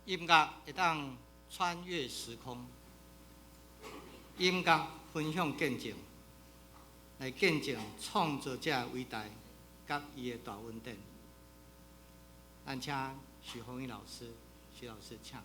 音樂會當穿越時空，音樂分享見證，來見證創造者的偉大佮伊的大恩典。咱請許宏毅老師，許老師請。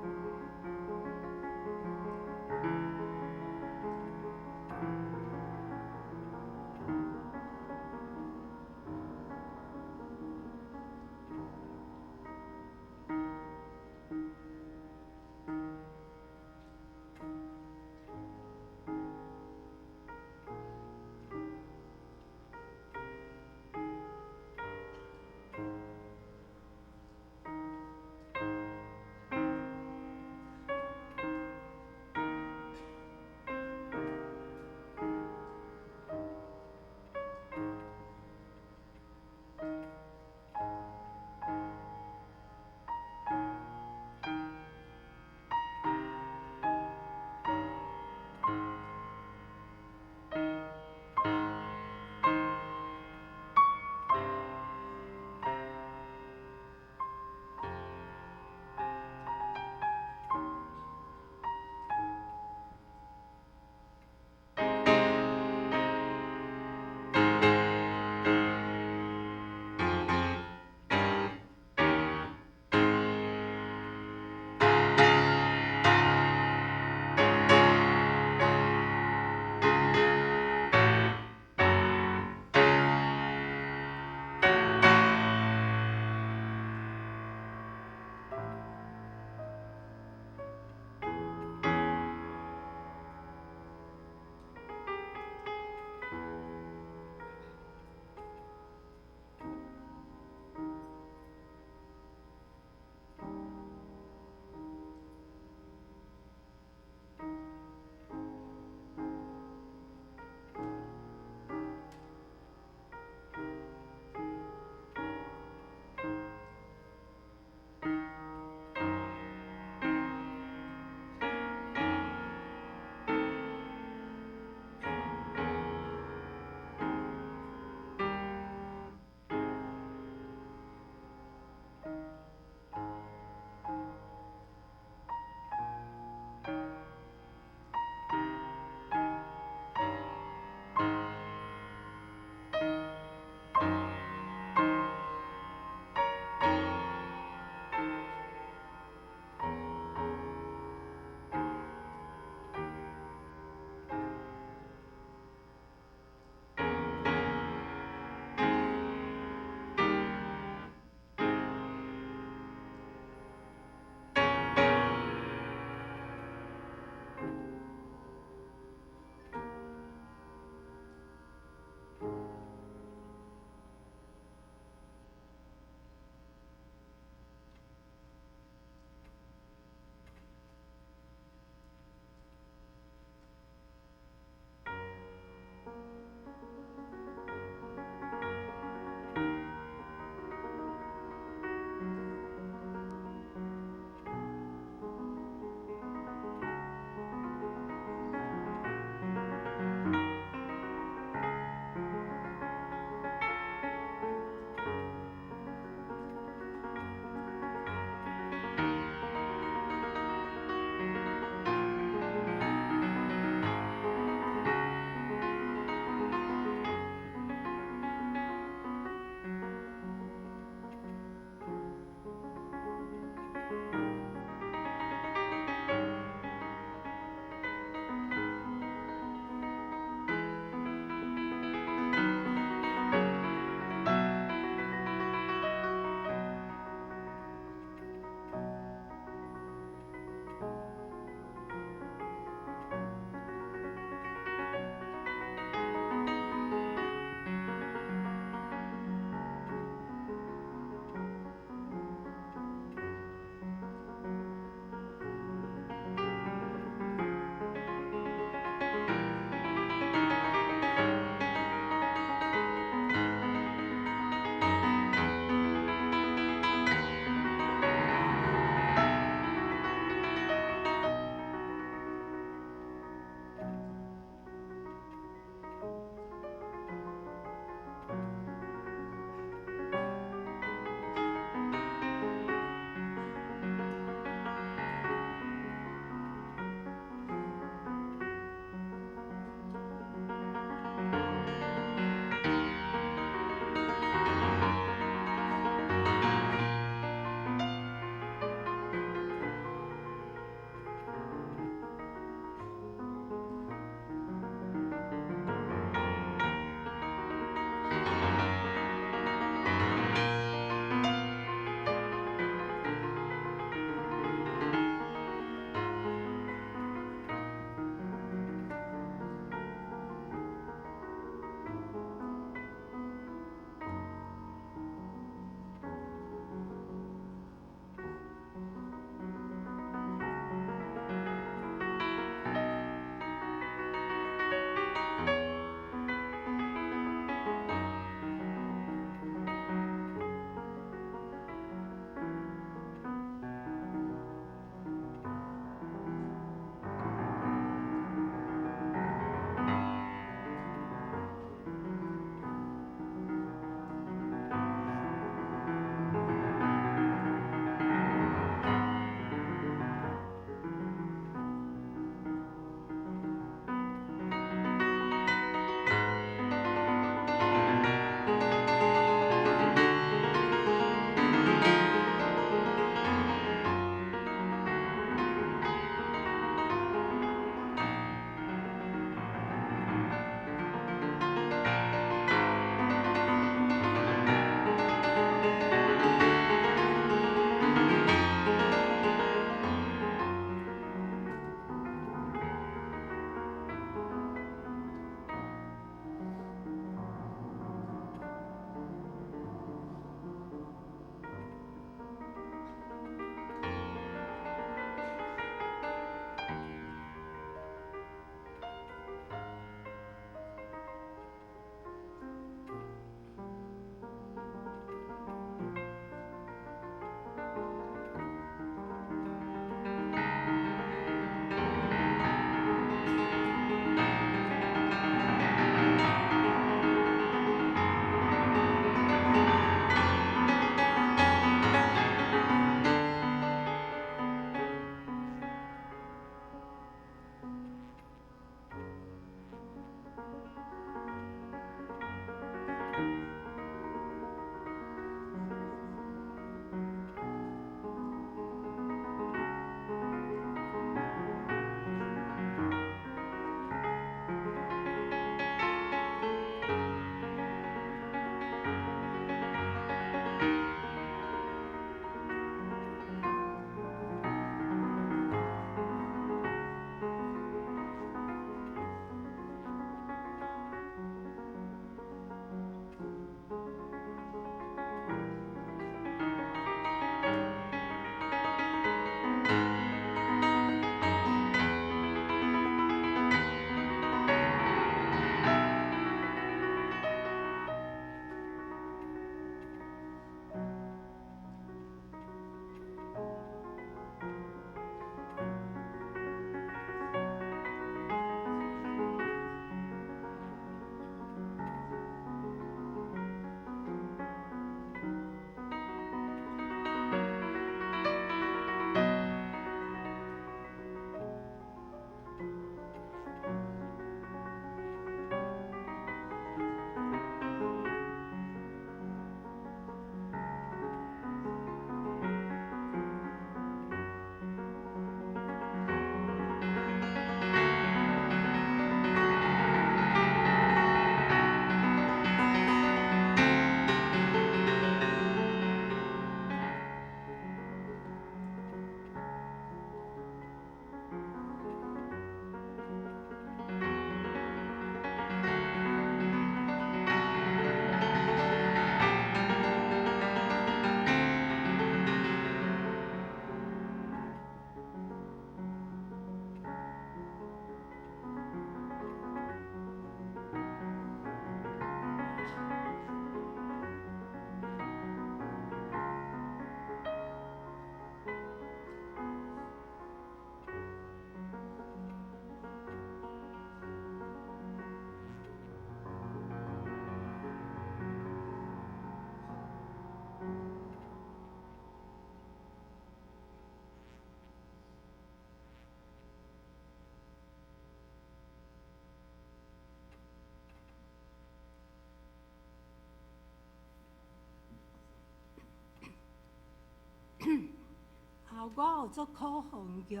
我叫做柯宏玉，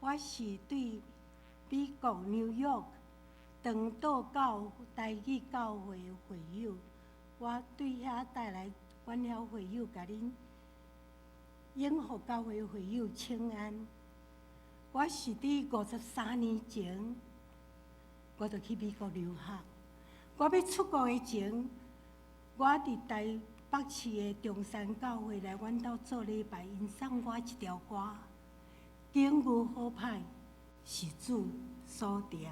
我是對美國紐約長島教台語教會的會友，我對遐帶來阮遐會友，共恁永福教會會友請安。我是佇53年前，我就去美國留學。我欲出國的前，我佇台北市的中山教會來阮兜做禮拜，𪜶送我一條歌，景遇好歹是主所定。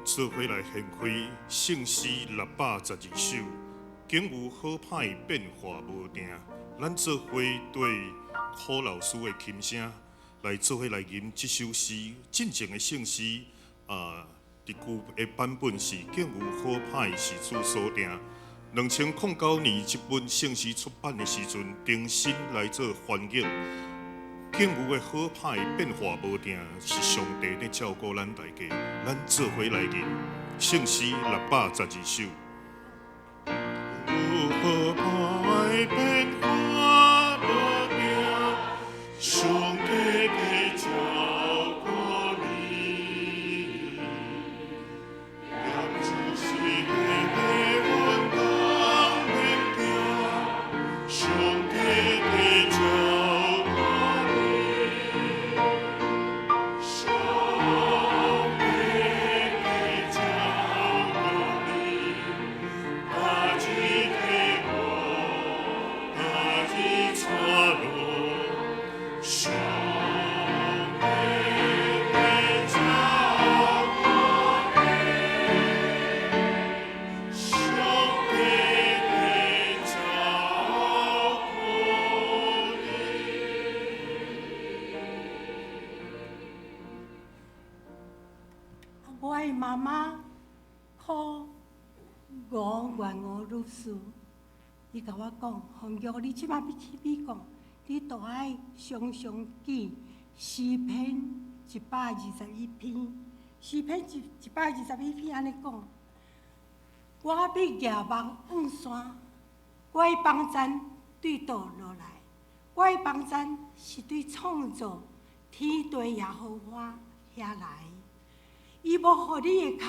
做伙來獻開聖詩612首，景遇好歹變化無定。咱做伙對柯老師的琴聲來做伙來吟這首詩。進前的聖詩啊，佇舊的版本是景遇好歹是主所定。2009年這本聖詩出版的時陣，重新來做翻譯。景遇的好歹變化無定，是上帝咧照顧咱大家，咱做伙來吟聖詩612首。有好歹變化無定，上帝在照顧你，念主時的阮當免驚，上帝在照顧你，上帝在照顧你，家己提我，家己帶路，上帝在照顧你，上帝在照顧你。我的媽媽柯吳元娥女士，伊共我講：洪玉，你這擺欲去美國，你都愛常常記詩篇121篇。詩篇121篇按呢講：我欲舉目望山，我的幫贊對佗落來？我的幫贊是對創造天地耶和華遐來。伊無予你的跤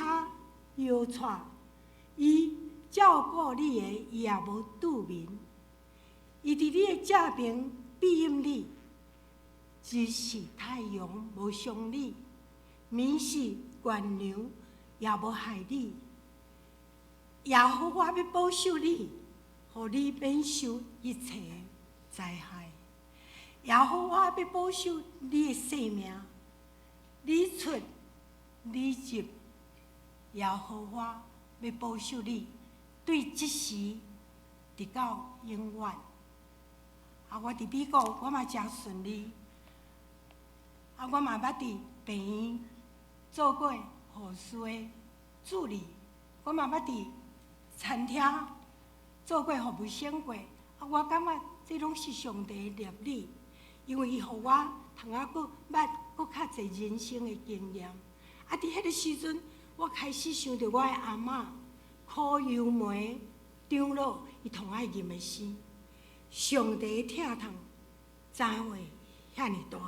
搖掣，伊照顧你的，伊也無拄眠。伊佇你的正爿庇蔭你，只是太陽無傷你，暝時月娘也無害你。耶和華欲保守你，予你免受一切災害。耶和華欲保守你的性命，你出你入，耶和華欲保守你，對這時直到永遠。啊，我佇美國，我嘛誠順利。啊，我嘛捌佇病院做過護士的助理，我嘛捌佇餐廳做過服務生過。啊，我感覺這攏是上帝的立意，因為伊予我通啊閣捌閣較濟人生的經驗。啊，佇彼個時陣，我開始想著我的阿嬤柯優梅長老，伊同愛吟的詩，上帝的疼痛怎會遐爾大？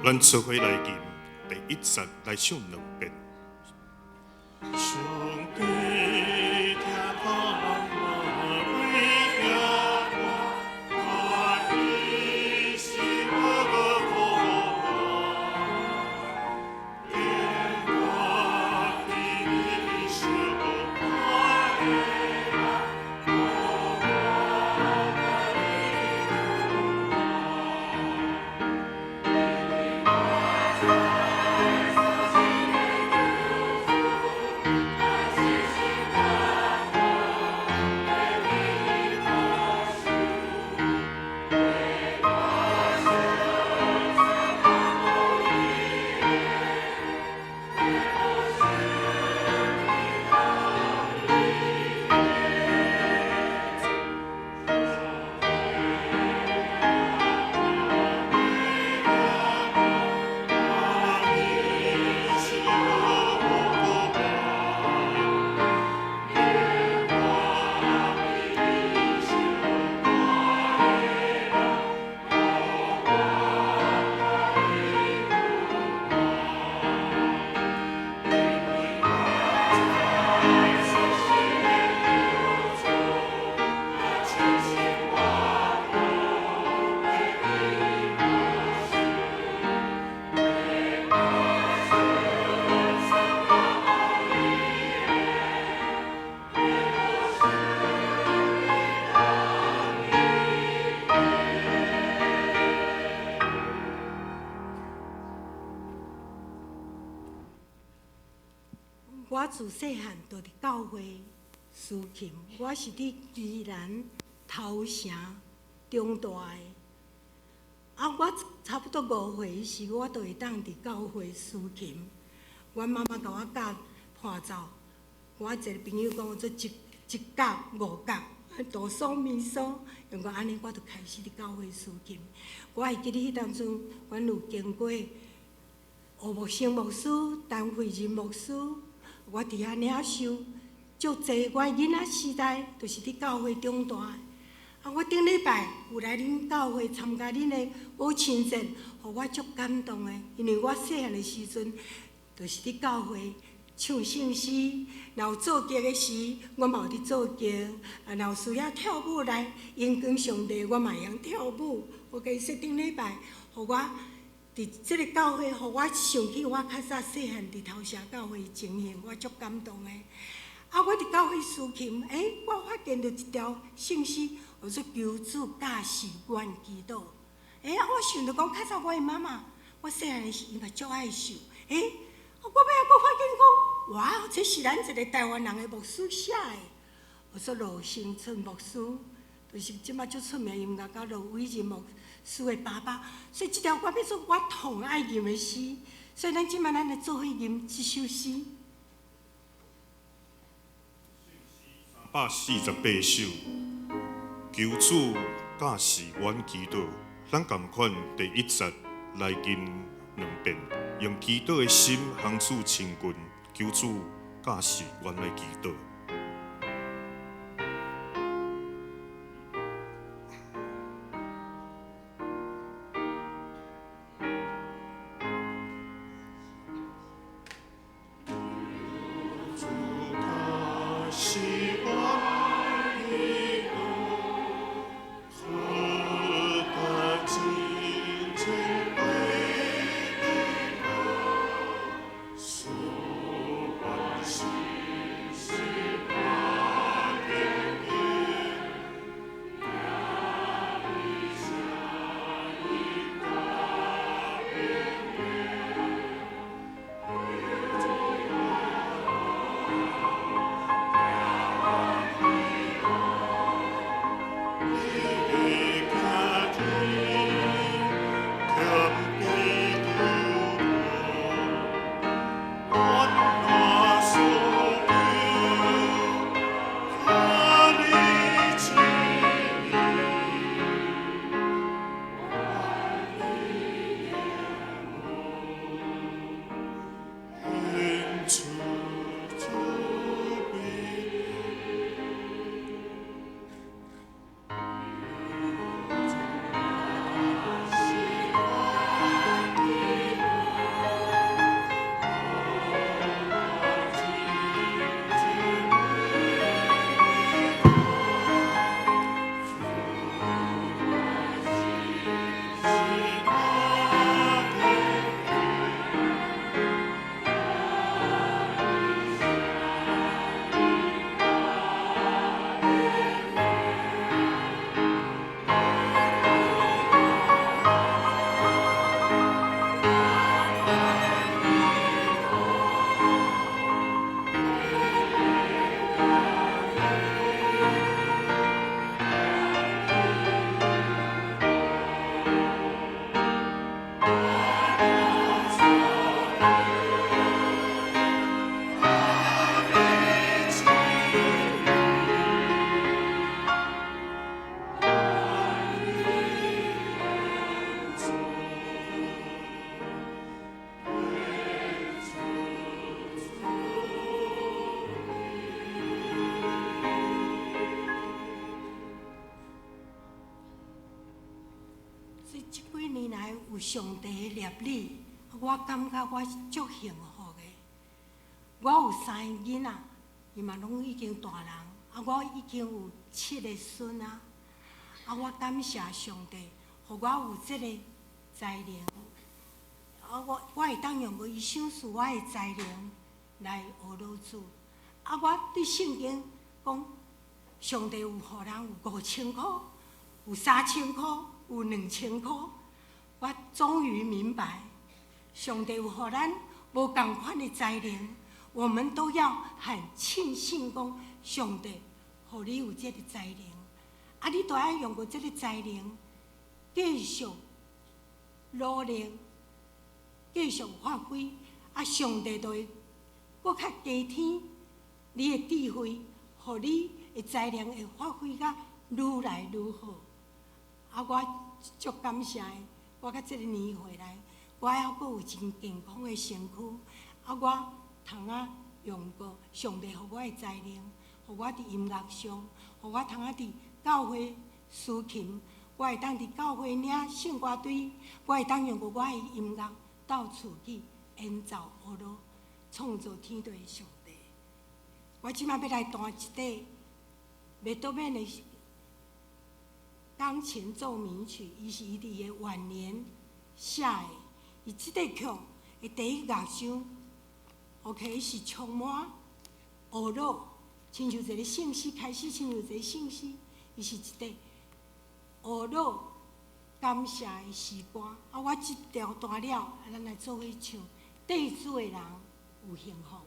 咱做伙來吟第一節來唱兩遍。上帝疼痛為遐大，我的心無可我自細漢就佇教會司琴，我是佇宜蘭頭城長大的。啊，我差不多5歲時，我就會當佇教會司琴。阮媽媽共我教伴奏，我一個朋友講做一一角五角，哆嗦咪嗦，用過按呢，我就開始佇教會司琴。我會記得彼當陣，阮有經過吳牧生牧師、陳慧仁牧師，我佇遐領受足濟。我囡仔時代就是佇教會長大。啊，我頂禮拜有來恁教會參加恁的母親節，予我足感動的，因為我細漢的時陣，就是佇教會唱聖詩，若有做節的時，我嘛有佇做節；啊，若有需要跳舞來榮光上帝，我嘛會曉跳舞。OK，所以頂禮拜，予我佇這個教會，予我想起我較早細漢佇頭城教會情形，我足感動的。啊，我佇教會司琴，我發現著一條聖詩，叫做求主教示阮祈禱。啊，我想著講，較早我的媽媽，我細漢的時，伊嘛足愛唱。我尾仔閣發現講，哇，這是咱一個台灣人的牧師寫的，叫做羅興春牧師，就是這馬足出名音樂家羅偉仁牧師的爸爸。所以這條歌變做我痛愛吟的詩，所以咱這馬咱來做伙吟這首詩。348首，求主教示阮祈禱，咱仝款第一節來吟兩遍，用祈禱的心向主親近，求主教示阮來祈禱。所以這幾年來有上帝的攝理，我感覺我足幸福的。我有三个囡仔，伊嘛攏已經大人，啊，我已經有七個孫仔，啊，我感謝上帝，予我有這個才能，啊，我會當用伊賞賜我的才能來學老主。啊，我對聖經講，上帝有予人有5000箍，有3000箍，有2000箍。我終於明白，上帝有予咱無仝款的才能，我們都要很慶幸講上帝予你有這个才能，啊，你都愛用過這个才能，繼續努力，繼續發揮，啊，上帝就會閣較加添你的智慧，予你的才能會發揮甲愈來愈好。啊，我足感謝的，我到這个年歲來，我猶閣有真健康的身軀，啊，我通仔用過上帝予我的才能，予我佇音樂上，予我通仔佇教會司琴，我會當佇教會領聖歌隊，我會當用過我的音樂到處去演奏呵咾創造天地的上帝。我這擺欲來彈一塊貝多芬的鋼琴奏鳴曲，伊是伊佇伊的晚年寫的。伊這塊曲的第一樂章，OK 是充滿呵咾，親像一个聖詩開始，親像一个聖詩，伊是一塊呵咾感謝的詩歌。啊，我這條彈了，啊，咱來做伙唱。對主的人有幸福。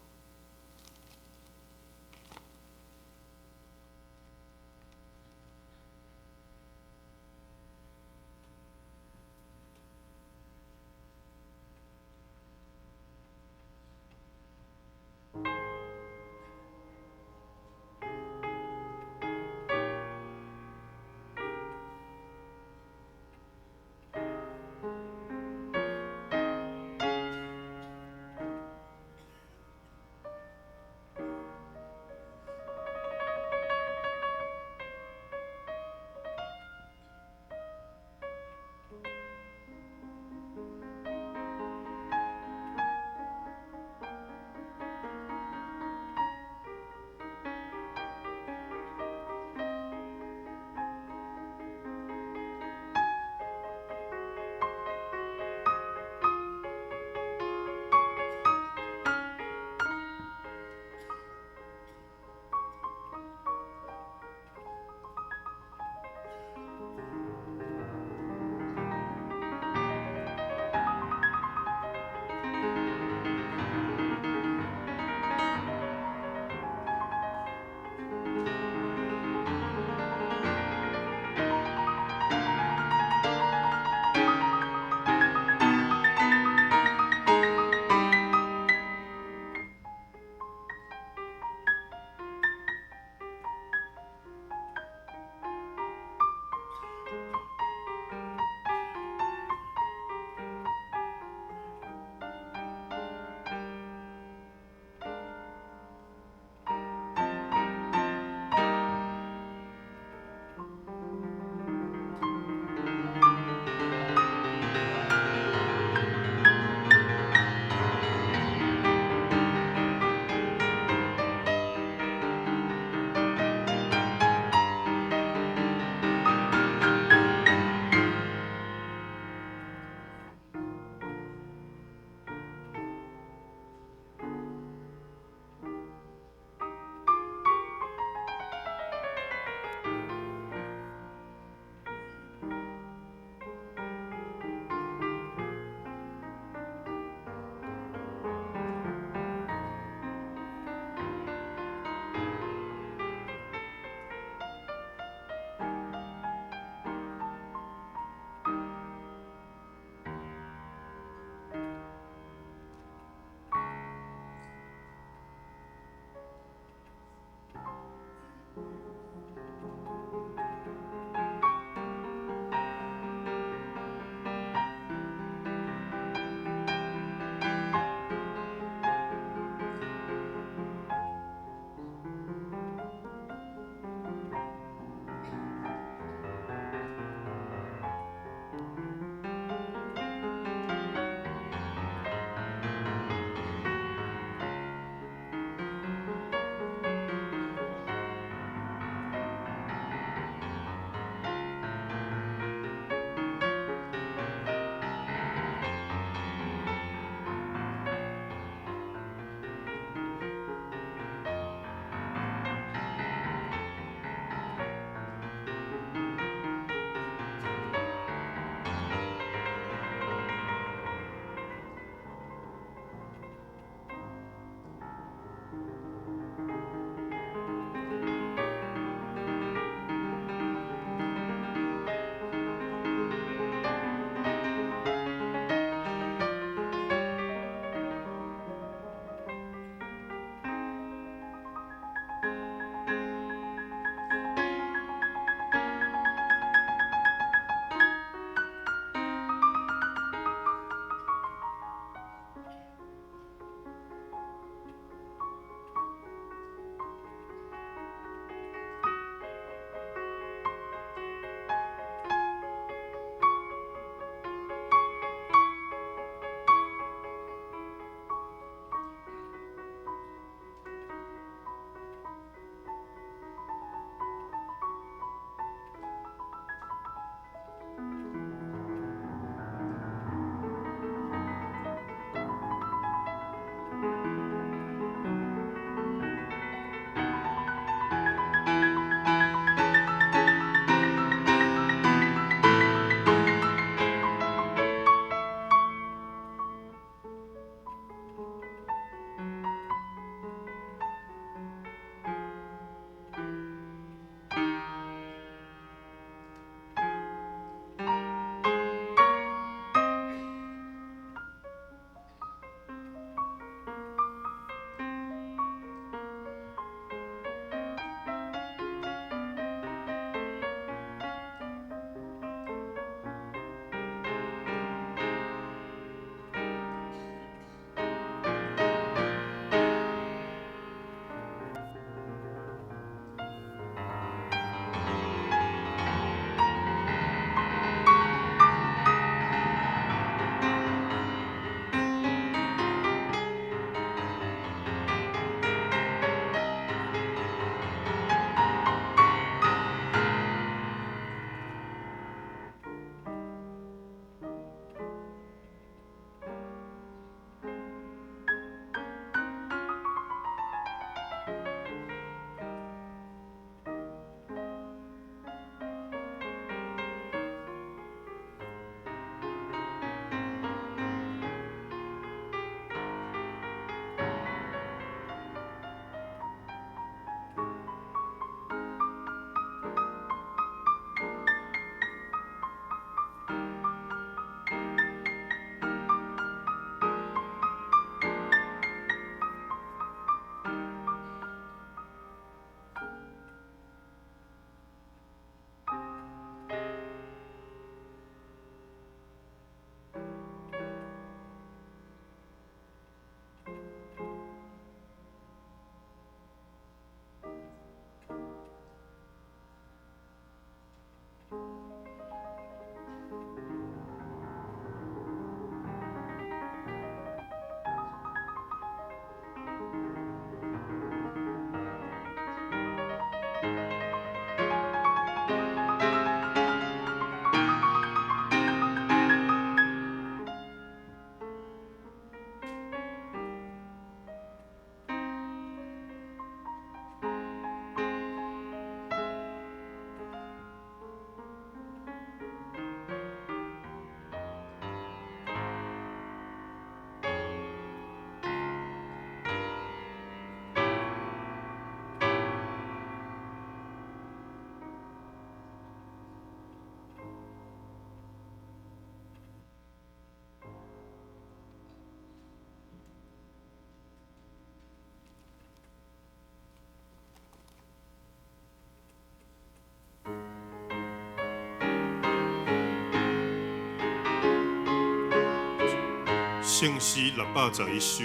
聖詩611首，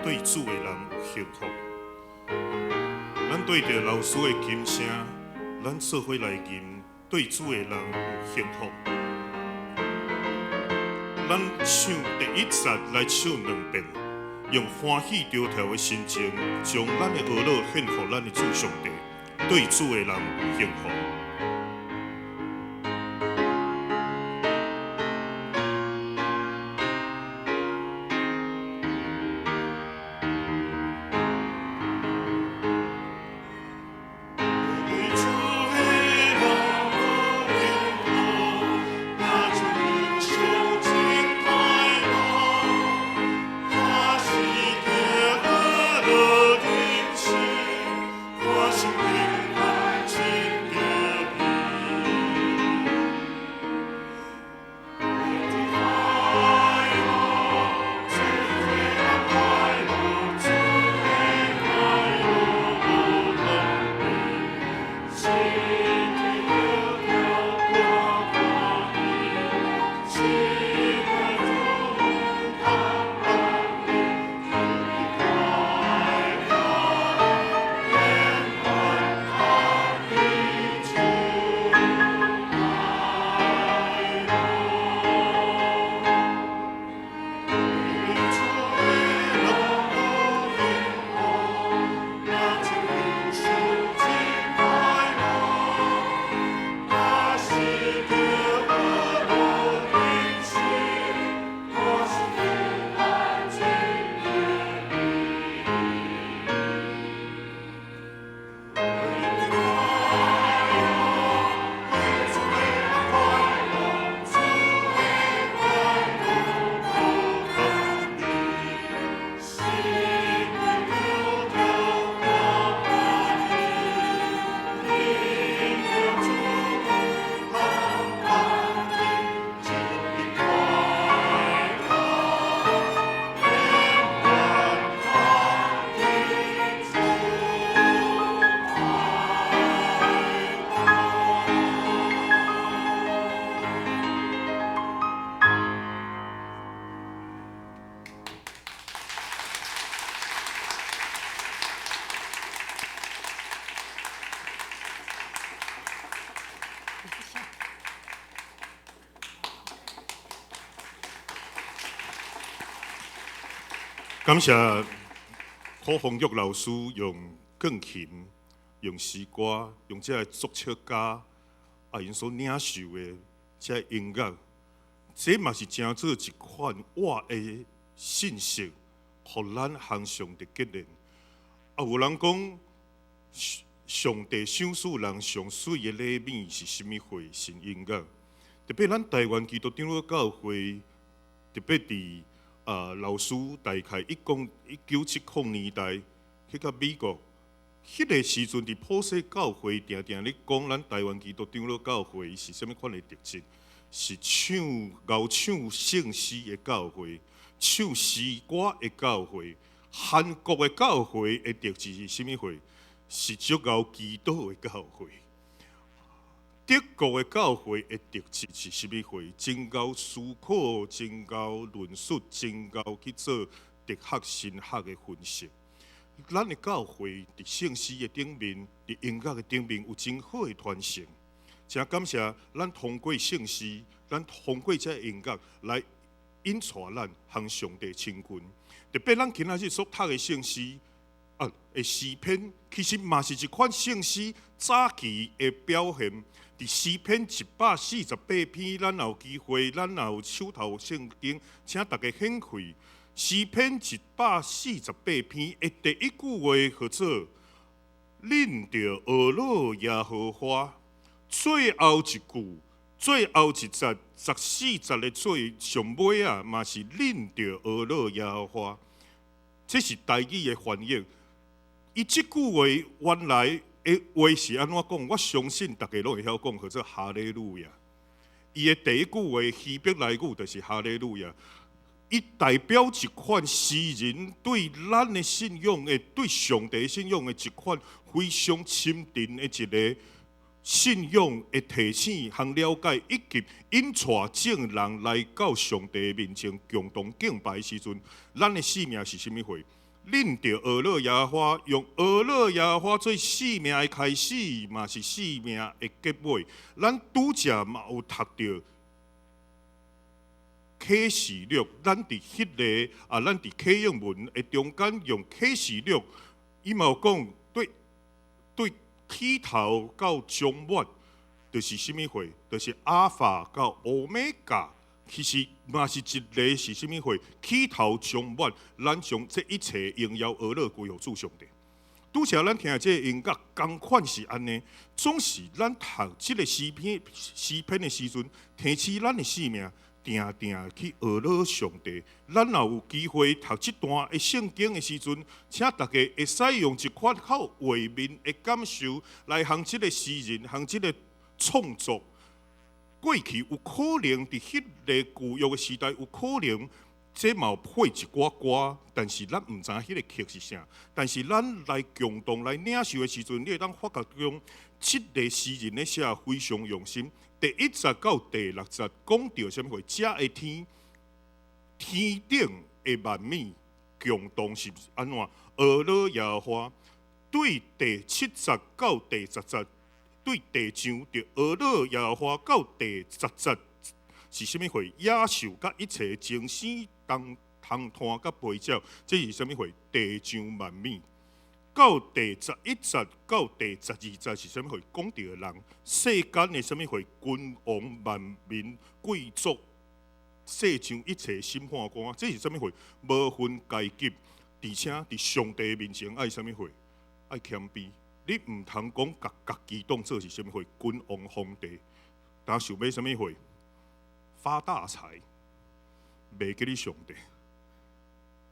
對主的人有幸福。咱對著老師的琴聲，咱做伙來吟，對主的人有幸福。咱唱第一節來唱兩遍，用歡喜著跳的心情，將咱的呵咾獻予咱的主上帝。對主的人有幸福。感謝柯鳳玉老師用鋼琴、用詩歌、用這个作曲家啊，𪜶所領受的這个音樂，這嘛是成做一款活的信息，予咱向上帝結連。啊，有人講上帝賞賜人上媠的禮物是啥物貨？是音樂。特別咱台灣基督長老教會，特別佇啊，老師大概1970年代去到美國，彼個時陣佇普世教會定定咧講，咱台灣基督長老教會是啥物款的特質？是唱𠢕唱聖詩的教會，唱詩歌的教會。韓國的教會的特質是啥物貨？是足𠢕祈禱的教會。德國的教會的特質是啥物貨？真𠢕思考，真𠢕論述，真𠢕去做哲學、神學的分析。咱的教會佇聖詩的頂面，佇音樂的頂面有真好的傳承。真感謝咱通過聖詩，咱通過這音樂來引帶咱向上帝親近。特別咱今仔日所讀的聖詩啊，的詩篇，其實嘛是一款聖詩早期的表現。佇詩篇148篇，咱若有機會，咱若有手頭聖經，請大家掀開詩篇148篇的第一句話，號做“恁著呵咾耶和華”。最後一句，最後一節，14節的最上尾啊，嘛是恁著呵咾耶和華。這是台語的翻譯。伊這句話原來的話是按怎講？我相信大家攏會曉講，號做哈利路亞。伊的第一句話希伯來語就是哈利路亞，伊代表一款詩人對咱的信仰的、對上帝信仰的一款非常深沉的一个信仰的提醒和了解，以及引帶眾人來到上帝面前共同敬拜的時陣，咱的生命是啥物貨？恁著學樂耶和華，用學樂耶和華做生命的開始，嘛是生命的結尾。咱拄才嘛有讀著啟示錄，咱佇彼個啊，咱佇啟應文的中間用啟示錄，伊嘛有講對對起頭到終末，就是啥物貨？就是阿法到歐米伽，其實嘛是一個是啥物貨？起頭終末，咱將這一切榮耀呵咾歸予主上帝。拄才咱聽這個音樂，仝款是按呢，總是咱讀這個詩篇詩篇的時陣，提醒咱的生命，定定去呵咾上帝。咱若有機會讀這段的聖經的時陣，請大家會使用一款較畫面的感受來向這個詩人、向這個創作。過去有可能佇彼個舊約的時代，有可能這嘛有配一寡歌，但是咱毋知影彼個曲是啥。但是咱來共同來領受的時陣，你會當發覺講，這個詩人咧寫非常用心。第一節到第六節講著啥物貨？遮的天天頂的萬物共同是按怎？呵咾耶和華。對第七節到第十節，對第章就呵咾耶和華到第十節是啥物貨？野獸佮一切精生當通湠佮飛鳥，這是啥物貨？地上萬物。到第十一節到第十二節是啥物貨？講著人世間的啥物貨？君王、萬民、貴族，世上一切審判官，這是啥物貨？無分階級，而且佇上帝面前愛啥物貨？愛謙卑。你毋通講共家己當做是啥物貨？君王皇帝，但想欲啥物貨？發大財，袂記得上帝。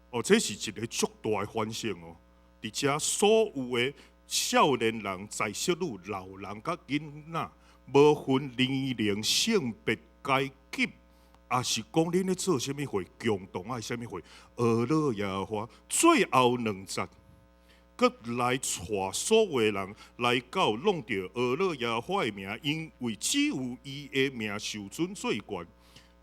哦，這是一個足大的反省哦。佇遮所有的少年人、在室女、老人佮囡仔，無分年齡、性別、階級，抑是講恁咧做啥物貨，共同愛啥物貨，呵咾耶和華。最後兩節，閣來帶所有的人來到弄著呵咾耶和華的名，因為只有伊的名受尊最懸。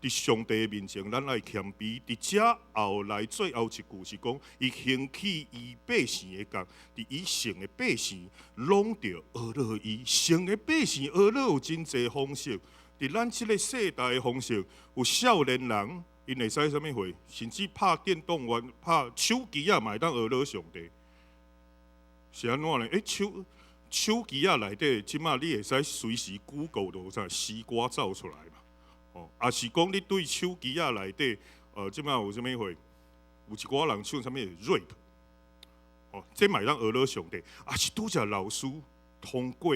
佇上帝面前，咱愛謙卑。佇遮後來最後一句是講，伊興起伊百姓的角，佇伊聖的百姓，攏著呵咾伊。聖的百姓呵咾有真濟方式。佇咱這個世代的方式，有少年人，𪜶會使啥物貨？甚至拍電動玩、拍手機仔嘛會當呵咾上帝。是按怎呢？欸，手手機仔內底，這馬你會使隨時 Google 就有啥詩歌走出來嘛？哦，抑是講你對手機仔內底，這馬有啥物貨？有一寡人唱啥物 rap，哦，這嘛會當呵咾上帝。抑是拄才老師通過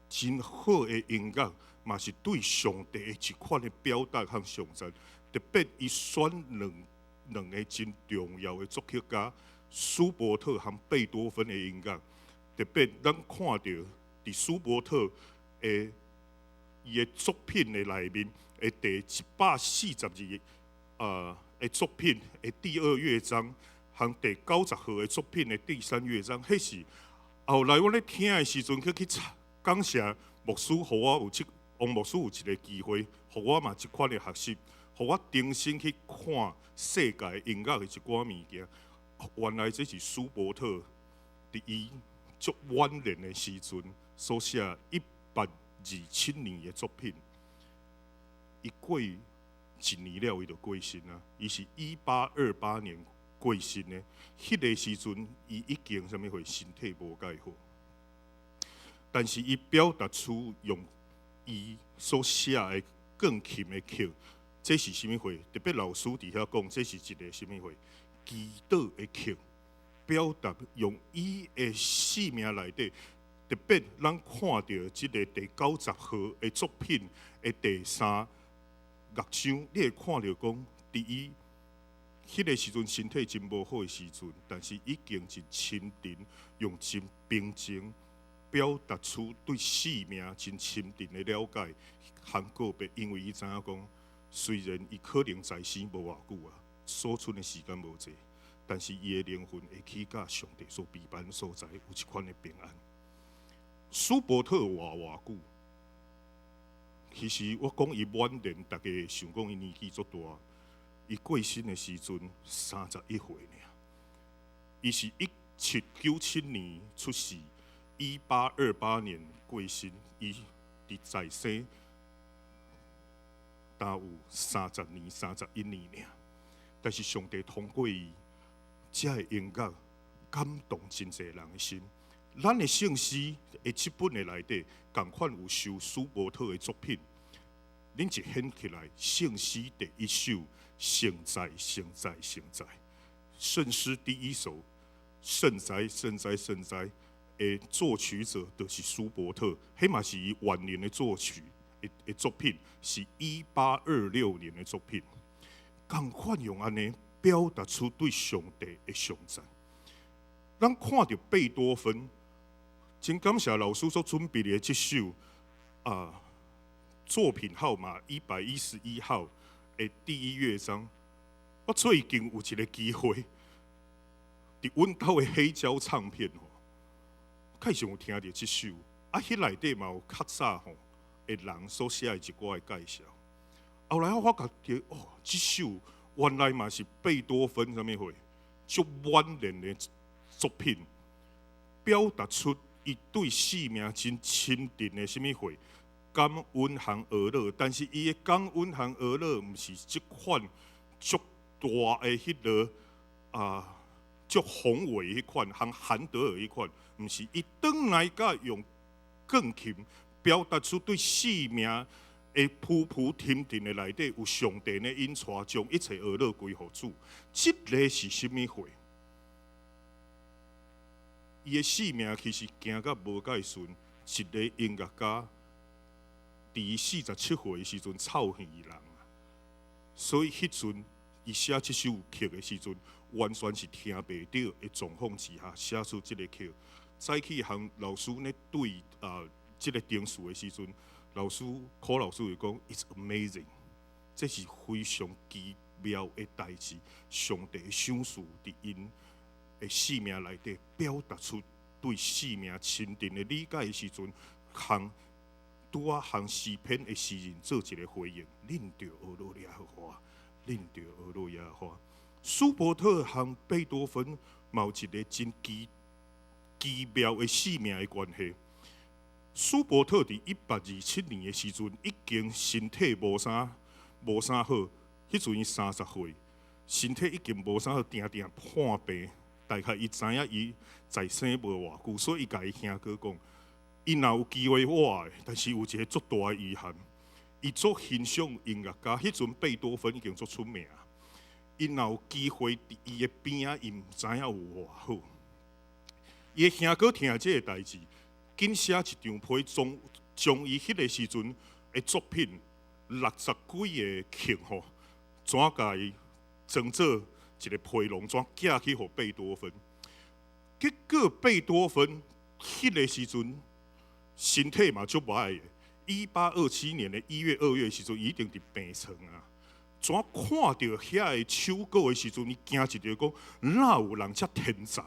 真好的音樂，嘛是對上帝的一款的表達和頌讚。特別伊選兩兩个真重要的作曲家，舒伯特和貝多芬的音樂。特別咱看著佇舒伯特的伊的作品的內面，的第142的作品的第二樂章，和第90號的作品的第三樂章，彼是後來我咧聽的時陣，去去查，感謝牧師予我有這王牧師有一个機會，予我嘛這款的學習，予我重新去看世界音樂的一寡物件。原來這是舒伯特佇伊足晚年的時陣所寫1827年的作品。伊過一年了，伊就過身啊！伊是1828年過身的。彼个時陣，伊已經啥物貨身體無蓋好，但是伊表達出用伊所寫的鋼琴的曲，這是啥物貨？特別老師佇遐講，這是一个啥物貨？祈禱的曲，表達用伊的生命內底，特別咱看著這个第90號的作品的第三樂章，你會看著講，佇伊彼个時陣身體真無好的時陣，但是已經真深沉，用真平靜表達出對生命真深沉的了解和告別，因為伊知影講，雖然伊可能在生無偌久啊，所剩的時間無濟，但是伊的靈魂會去佮上帝所備辦所在，有一款的平安。舒伯特活偌久？其實我講伊晚年，逐家想講伊年紀足大。伊過身的時陣31歲爾。伊是1797年出世，1828年過身。伊佇在生，焦有30年、31年爾。但是上帝通過伊，這个音樂感動真濟人的心。咱的聖詩的這本的內底，仝款有收舒伯特的作品。恁一掀起來，聖詩第一首，聖哉，聖哉，聖哉，聖詩第一首，聖哉，聖哉，聖哉的作曲者就是舒伯特，彼嘛是伊晚年的作曲的作品，是1826年的作品。仝款用按呢表達出對上帝的頌讚。咱看著貝多芬，真感謝老師所準備的這首啊作品號碼111號的第一樂章。我最近有一個機會，佇阮兜的黑膠唱片吼，開始有聽著這首，啊，彼內底嘛有較早吼的人所寫的一寡的介紹。後來我發覺，哦，這首原來嘛是貝多芬啥物貨，足晚年的作品，表達出伊對生命真深沉的啥物貨，感恩和哀樂。但是伊的感恩和哀樂，毋是這款足大的彼个啊，足宏偉彼款，和韓德爾彼款，毋是，伊轉來佮用鋼琴表達出對生命的浮浮沉沉的內底，有上帝的引帶，將一切哀樂歸予主。這个是啥物貨？伊的生命其實行甲無蓋順，一个音樂家佇伊47歲的時陣臭耳人啊，所以彼陣伊寫這首曲的時陣，完全是聽袂著的狀況之下寫出這个曲。早起和老師咧對啊，這个程序的時陣，老師柯老師就講：It's amazing，這是非常奇妙的代誌。上帝的賞賜佇𪜶的生命內底，表達出對生命深沉的理解的時陣，和拄仔和詩篇的詩人做一個回應。恁著學樂耶和華，恁著學樂耶和華。舒伯特和貝多芬嘛有一個真奇妙的生命的關係。舒伯特佇1827年的時陣，已經身體無啥好，彼陣伊30歲，身體已經無啥好，定定破病。大概伊知影伊在生無偌久，所以伊共伊兄哥講，伊若有機會活的，但是有一個足大的遺憾，伊足欣賞音樂家，彼陣貝多芬已經足出名。伊若有機會佇伊的邊仔，伊毋知影有偌好。伊的兄哥聽這個代誌，緊寫一張批，將伊彼個時陣的作品60幾個曲吼，怎共伊裝做一個批籠，怎寄去予貝多芬。結果貝多芬彼個時陣身體嘛足歹的，1827年的1月、2月時陣，伊已經佇病床啊。怎看著遐个手稿的時陣，伊驚一著講，哪有人遮天才？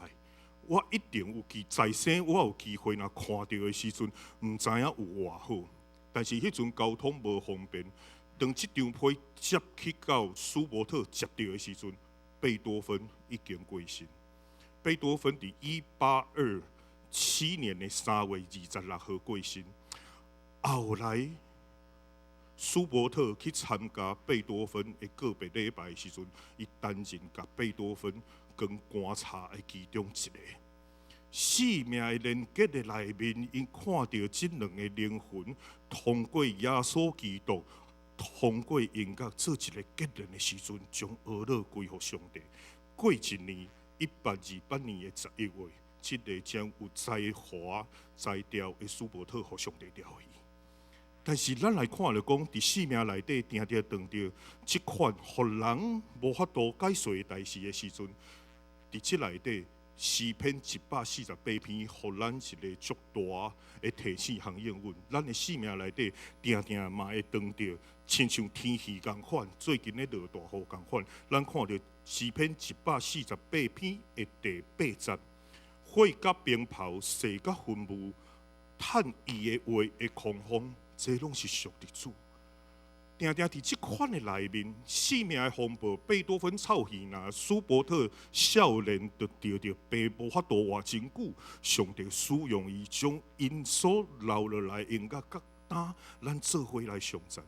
我一定有機在生，我有機會若看著的時陣，毋知影有偌好。但是彼陣交通無方便，當這張批接去到舒伯特接著的時陣，貝多芬已經過身。貝多芬佇1827年的3月26號過身。後來，舒伯特去參加貝多芬的告別禮拜的時陣，伊擔任共貝多芬扛棺材的其中一個。生命的連結的內面，𪜶看著這兩个靈魂通過耶穌基督，通過音樂做一個結連的時陣，將哀樂歸予上帝。過一年，1828年的11月，這个將有才華才調的舒伯特，予上帝調去。但是咱來看著講，佇生命內底，定定當著這款予人無法度解釋的代誌的時陣，佇這內底詩篇148篇，予咱一个足大的提醒和應允。咱的生命內底，定定嘛會當著，親像天氣仝款，最近咧落大雨仝款，咱看著詩篇一百四十八篇的第八節，火佮冰雹，雪佮雲霧，趁伊的話的狂風，這攏是屬佇主。定定佇這款的內面，生命的風暴，貝多芬臭耳若，舒伯特少年就著著病，無法度活真久。上帝使用伊，將𪜶所留落來音樂，佮今咱做伙來頌讚。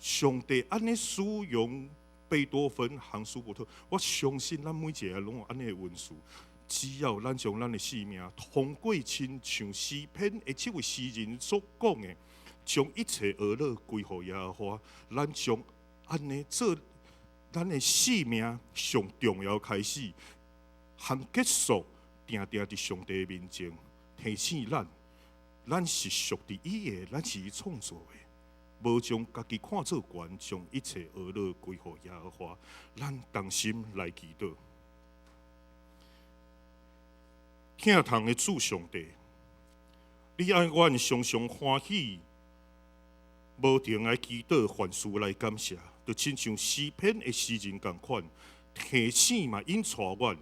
上帝按呢使用貝多芬和舒伯特，我相信咱每一个攏有按呢的恩賜。只要咱將咱的生命通過親像詩篇的這位詩人所講的，將一切呵咾歸予耶和華，咱將按呢做咱的生命上重要開始和結束，定定佇上帝面前提醒咱，咱是屬佇伊的，咱是伊創造的，無將家己看做懸，將一切呵咾歸予耶和華，咱同心來祈禱。疼痛的主上帝，你愛阮常常歡喜，無停來祈禱，凡事來感謝，就親像詩篇的詩人仝款，提醒嘛引帶阮，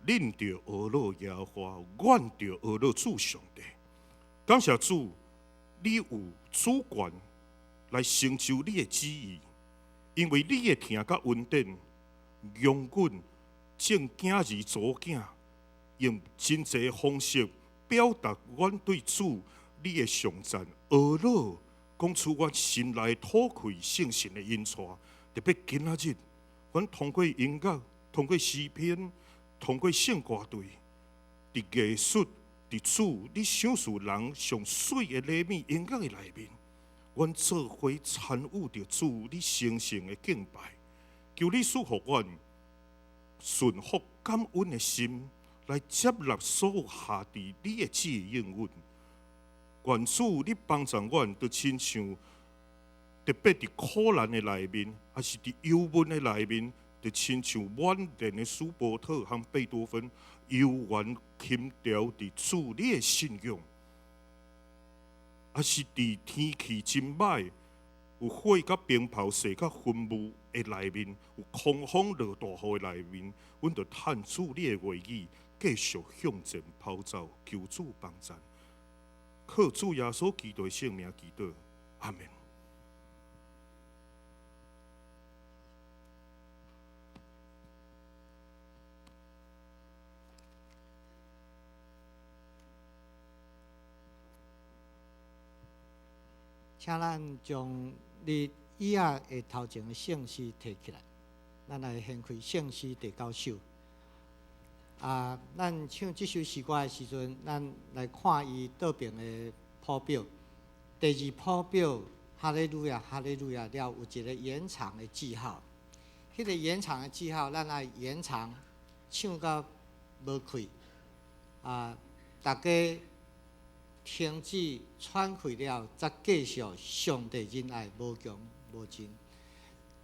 恁著呵咾耶和華，阮著呵咾主上帝。感謝主，你有主權來成就你的旨意，因為你的疼佮恩典，容阮眾囝兒祖囝。用真濟方式表達阮對主你的頌讚，呵咾講出阮心內吐氣聖神的引帶。特別今仔日，阮通過音樂，通過詩篇，通過聖歌隊，佇藝術，佇主你賞賜人上媠的禮物音樂的內面，阮做伙參與著主你神聖的敬拜，求你賜予阮順服感恩的心。來接納所有下佇你的旨意應允，願主你幫助阮，就親像特別佇苦難的內面，抑是佇憂悶的內面，就親像晚年的舒伯特和貝多芬，猶原輕調佇主你的信仰，抑是佇天氣真歹，有火佮冰雹、雪佮雲霧的內面，有狂風落大雨的內面，阮就趁主你的話語。繼續向前跑走，求主幫贊，靠主耶穌基督的聖名祈禱，阿們。請咱將你椅仔的頭前的聖詩提起來，咱來掀開聖詩第九首。啊，咱唱這首詩歌的時陣，咱來看伊倒爿的譜表。第二譜表，哈利路亞，哈利路亞了有一個延長的記號。彼個延長的記號，咱愛延長唱到無氣。啊，大家停止喘氣了，才繼續上帝仁愛無窮無盡。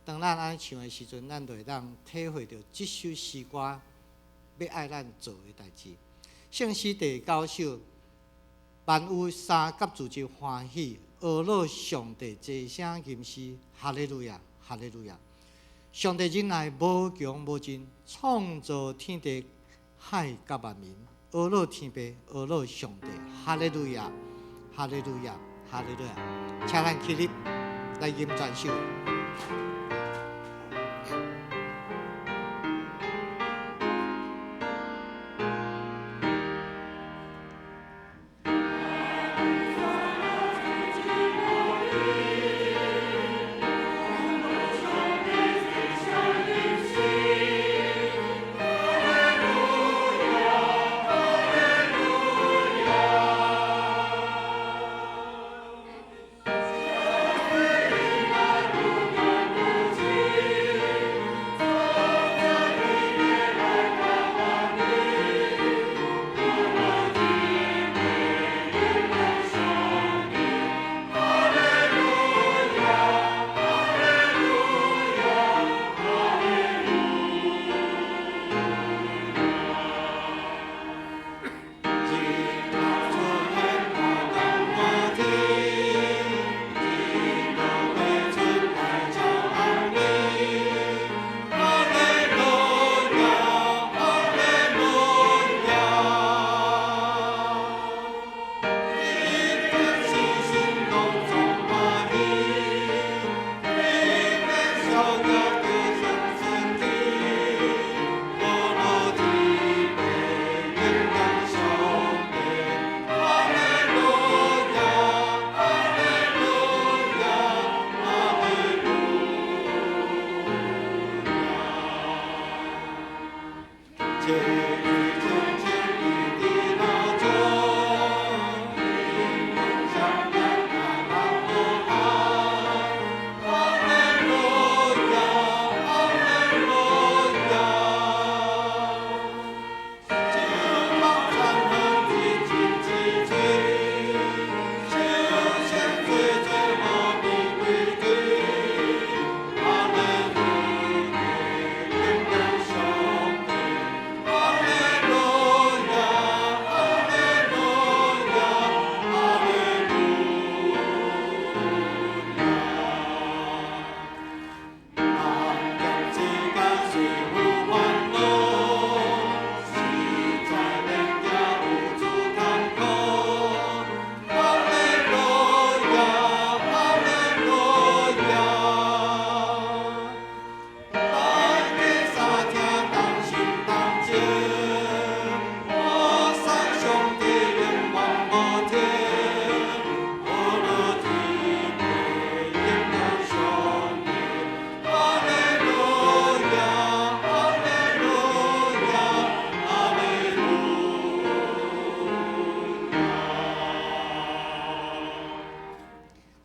當咱按呢唱的時陣，咱就會當體會著這首詩歌。欲愛咱做的代誌，聖詩第九首，萬有三甲自就歡喜，呵咾上帝齊聲吟詩，哈利路亞，哈利路亞！上帝仁愛無窮無盡，創造天地海佮萬民，呵咾天父，呵咾上帝，哈利路亞，哈利路亞，哈利路亞！請咱起立來吟全首。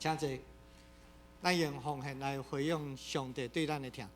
請坐。咱用奉獻來回應上帝對咱的疼。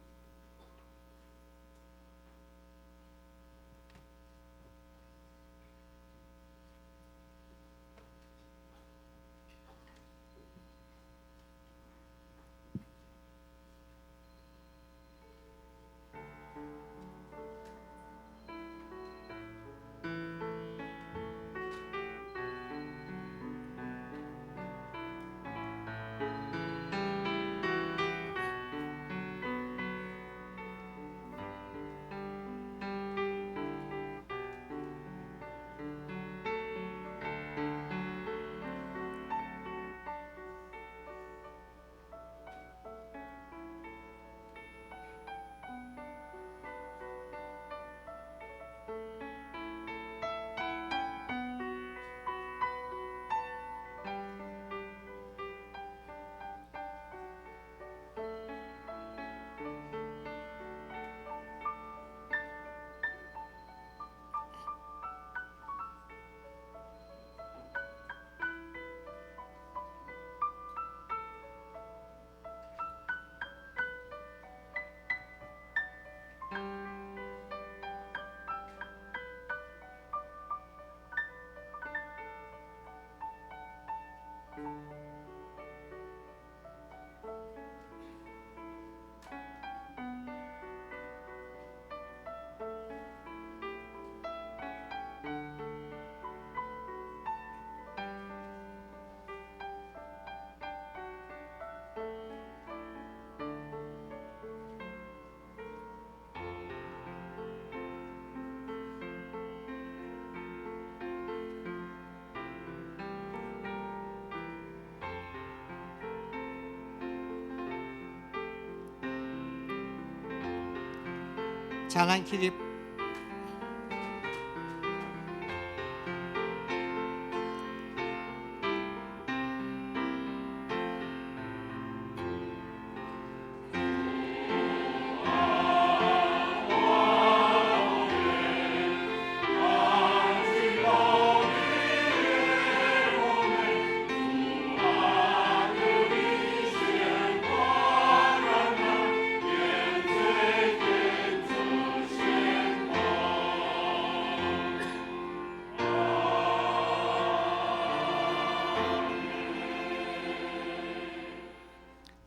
請咱起立。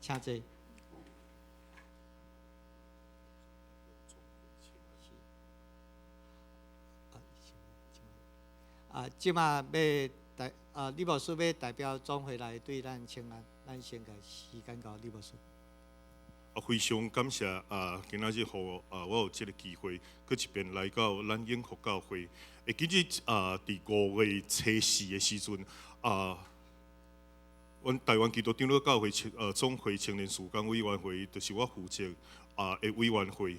請坐。啊，這馬欲代啊，李牧師欲代表總會來對咱請安，咱先共時間交李牧師。啊，非常感謝啊，今仔日予啊，我有這个機會，閣一遍來到咱永福教會。會記得啊，佇5月初4的時陣啊，阮台灣基督長老教會青總會青年事工委員會，就是我負責啊的委員會。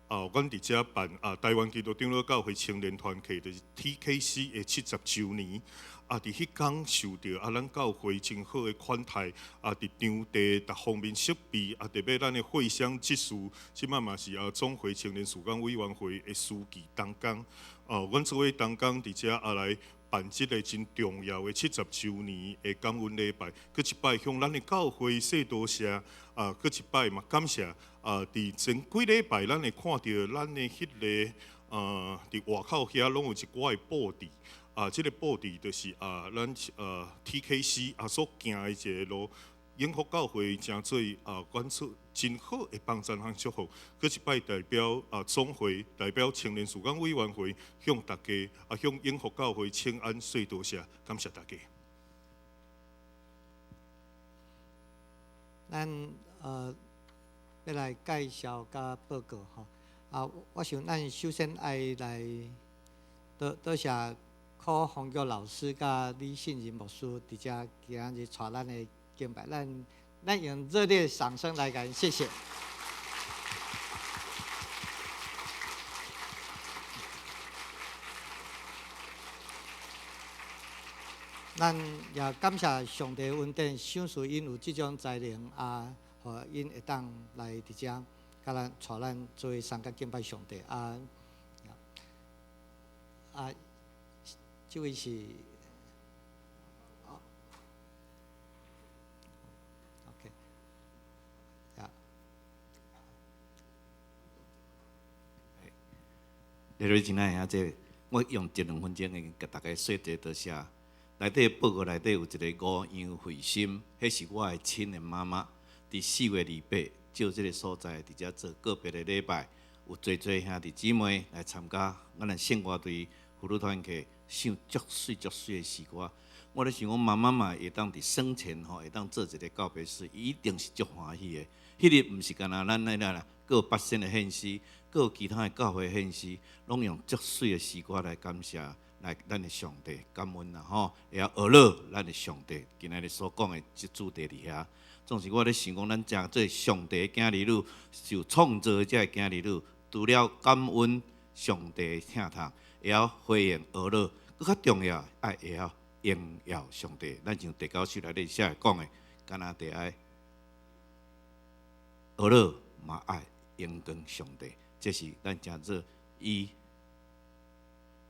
啊，阮佇遮辦啊台灣基督長老教會青年團契，就是 TKC 的70週年。啊，佇彼工受著啊，咱教會真好的款待。啊，佇場地逐方面設備，啊，特別咱的會商執事，這擺嘛是啊總會青年事工委員會的書記同工。啊，阮做伙同工佇遮啊來辦這个真重要的70週年的感恩禮拜，閣一擺向咱的教會說多謝，啊，閣一擺嘛感謝，啊，佇前幾禮拜咱會看著咱的彼个，佇外口遐攏有一寡的布置，啊，這个布置就是啊，咱TKC 啊所行的一个路，永福教會誠做啊，阮做真好的幫贊和祝福，閣一擺代表啊總會，代表青年事工委員會向大家啊向永福教會請安說多謝，感謝大家。咱欲來介紹佮報告吼，啊，我想咱首先愛來多多謝柯宏玉老師佮李信仁牧師佇遮今仔日帶咱的敬拜，咱用熱烈掌聲來共謝謝。咱也感謝上帝恩典，賞賜𪜶有這種才能啊，予𪜶會當來佇遮，共咱帶咱做伙參加敬拜上帝啊啊！這位是。列位親愛的兄弟，我用一兩分鐘來共大家說一個多謝。內底報告內底有一個吳楊慧心，彼是我的親的媽媽。佇4月28，借這个所在，佇遮做個別的禮拜，有濟濟兄弟姊妹來參加。咱的聖歌隊婦女團契唱足媠足媠的詩歌。我咧想講，媽媽嘛會當佇生前吼，會當做一個告別式，伊一定是足歡喜的。彼日毋是干焦咱那啦，閣有八仙的獻詩，閣有其他的教會獻詩，攏用足媠的詩歌來感謝來咱的上帝感恩啦吼，會曉學了咱的上帝今仔日所講的這主題佇遐。總是我咧想講，咱誠做上帝的囝兒女，受創造者的囝兒女，除了感恩上帝的疼痛，會曉回應學了，閣較重要，愛會曉榮耀上帝。咱像第九首內底寫講的，敢若得愛學了嘛愛榮光上帝，這是咱誠做伊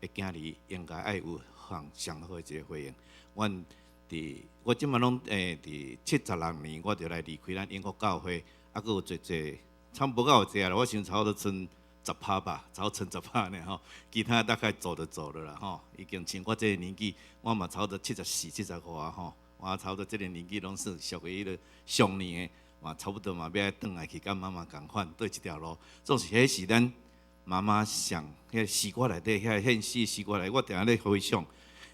的囝兒應該愛有上上好的一個回應。阮佇我這馬攏佇76年，我就來離開咱英國教會，啊，閣有濟濟，差無夠濟啊啦，我想差不多賰10%吧，差不多賰10%爾吼，其他大概走就走了啦吼。已經像我這个年紀，我嘛差不多74、75啊吼，我差不多這个年紀攏算屬於彼个上年的，嘛差不多嘛欲愛轉來去佮媽媽仝款對這條路。總是彼是咱媽媽上彼詩歌內底遐獻詩詩歌內，我定定咧回想，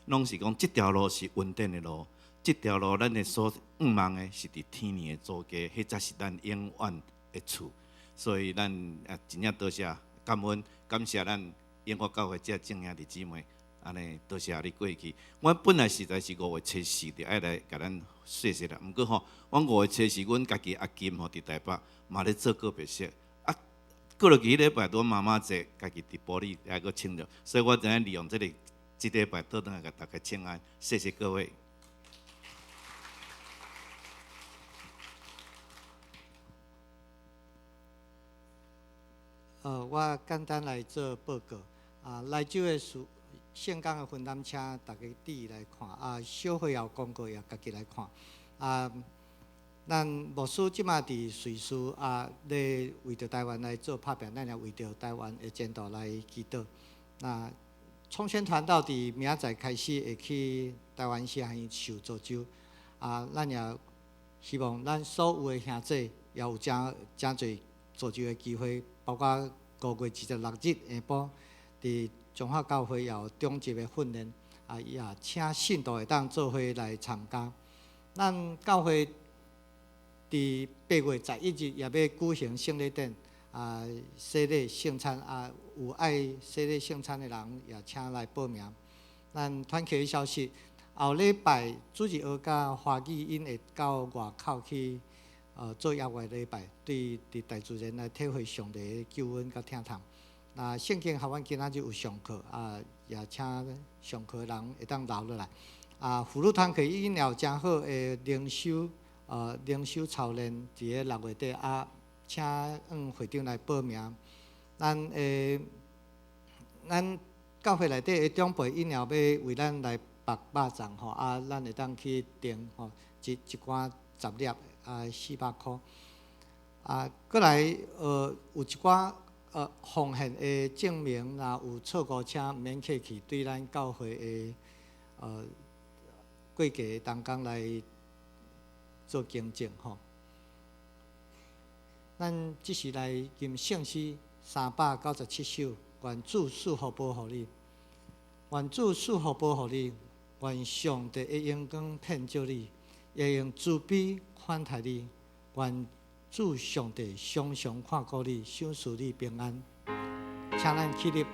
攏是講這條路是恩典的路，這條路咱的所向望的是佇天堂的祖家，彼才是咱永遠的厝。所以咱啊，真正多謝感恩，感謝咱英國教會這眾兄弟姊妹，按呢多謝你過去。我本來實在是5月24就愛來共咱說說啦，毋過吼，阮5月24，阮家己阿金吼佇台北嘛咧做告別式，啊，過落去彼禮拜拄媽媽坐，家己佇埔里猶閣穿著，所以我知影利用這个這禮拜倒轉來共大家請安，謝謝各位。我簡單來做報告。啊，來州的事聖工的分擔，請大家注意來看。啊，小會後廣告也家己來看。啊，咱牧師這馬佇瑞士啊，咧為著台灣來做拍拚，咱也為著台灣的前途來祈禱。那創宣傳道佇明仔載開始會去台灣省學院受造就。啊，咱也希望咱所有的兄弟也有誠誠濟造就的機會，包括5月26日下晡，佇彰化教會也有中級的訓練，啊，也請信徒會當做伙來參加。咱教會佇8月11日也欲舉行聖禮典，啊，洗禮聖餐啊，有愛洗禮聖餐的人也請來報名。咱團契的消息，後禮拜主日學佮華語𪜶會到外口去。做額外禮拜，對佇大自然來體會上帝的救恩佮疼痛。那聖經學院今仔日有上課，啊，也請上課的人會當留落來。啊，婦女團契已經有誠好的靈修，靈修操練佇咧6月底啊，請會長來報名。咱教會內底的長輩𪜶也欲為咱來縛肉粽吼，啊，咱會當去訂吼，一罐10粒。啊，400箍。啊，閣來，有一寡奉獻的證明，若有錯誤，請毋免客氣，對咱教會的會計同工來做更正吼。咱這時來吟聖詩397首，願主賜福保護你，願主賜福保護你，願上帝的榮光遍照你，會用慈悲款待你，願主上帝常常看顧你，賞賜你平安。請咱起立。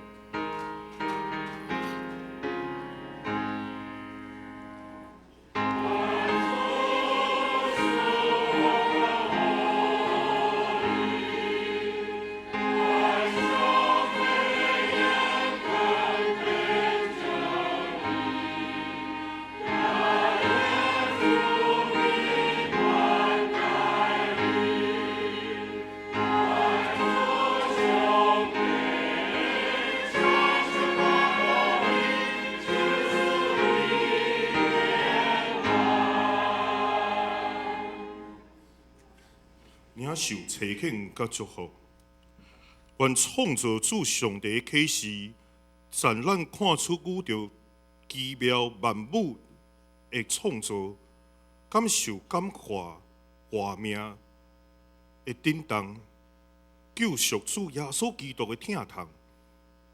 領受差遣佮祝福，愿创造主上帝启示，赞咱看出宇宙奇妙万物的创造，感受感化活命的震动，救赎主耶稣基督的疼痛，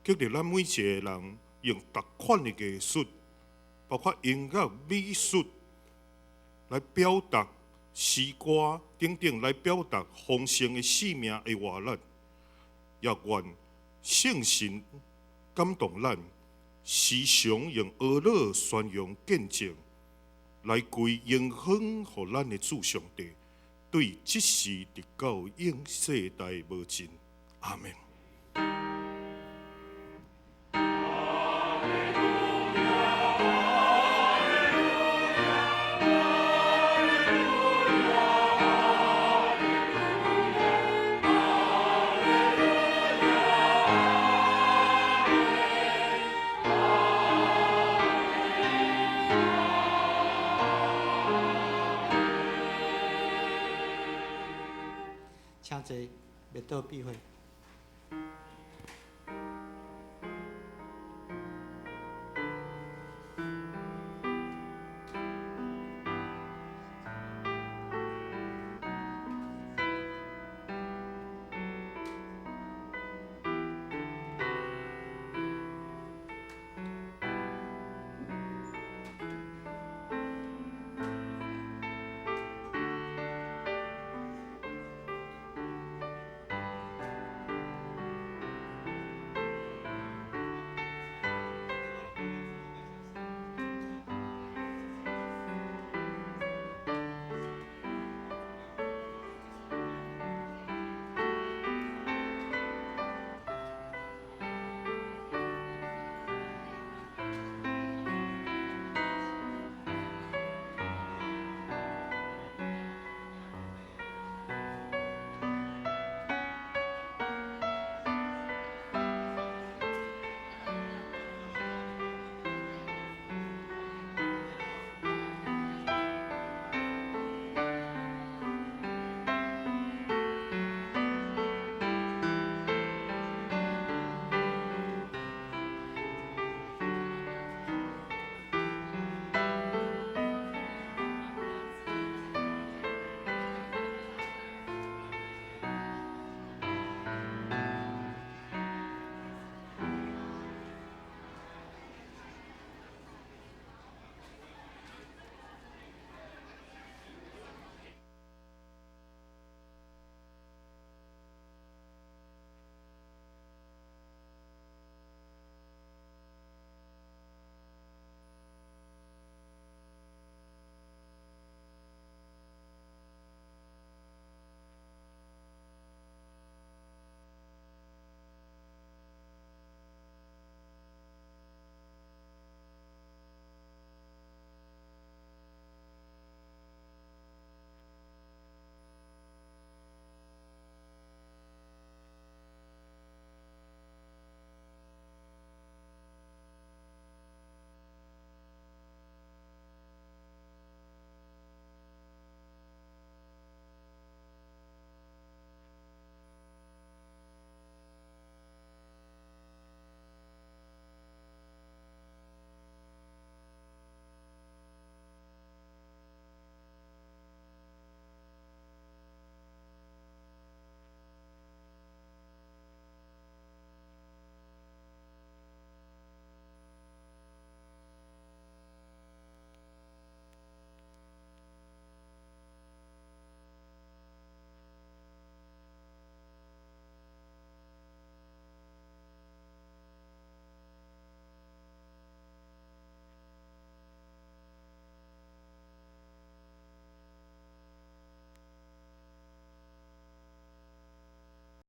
激励咱每一个人用逐款的艺术，包括音乐、美术，来表达诗歌等等，来表达丰盛的生命的活力。也愿圣神感动咱，时常用呵咾宣扬见证，来归荣光予咱的主上帝，对这时直到永世代无尽。阿们。请坐，默祷闭会。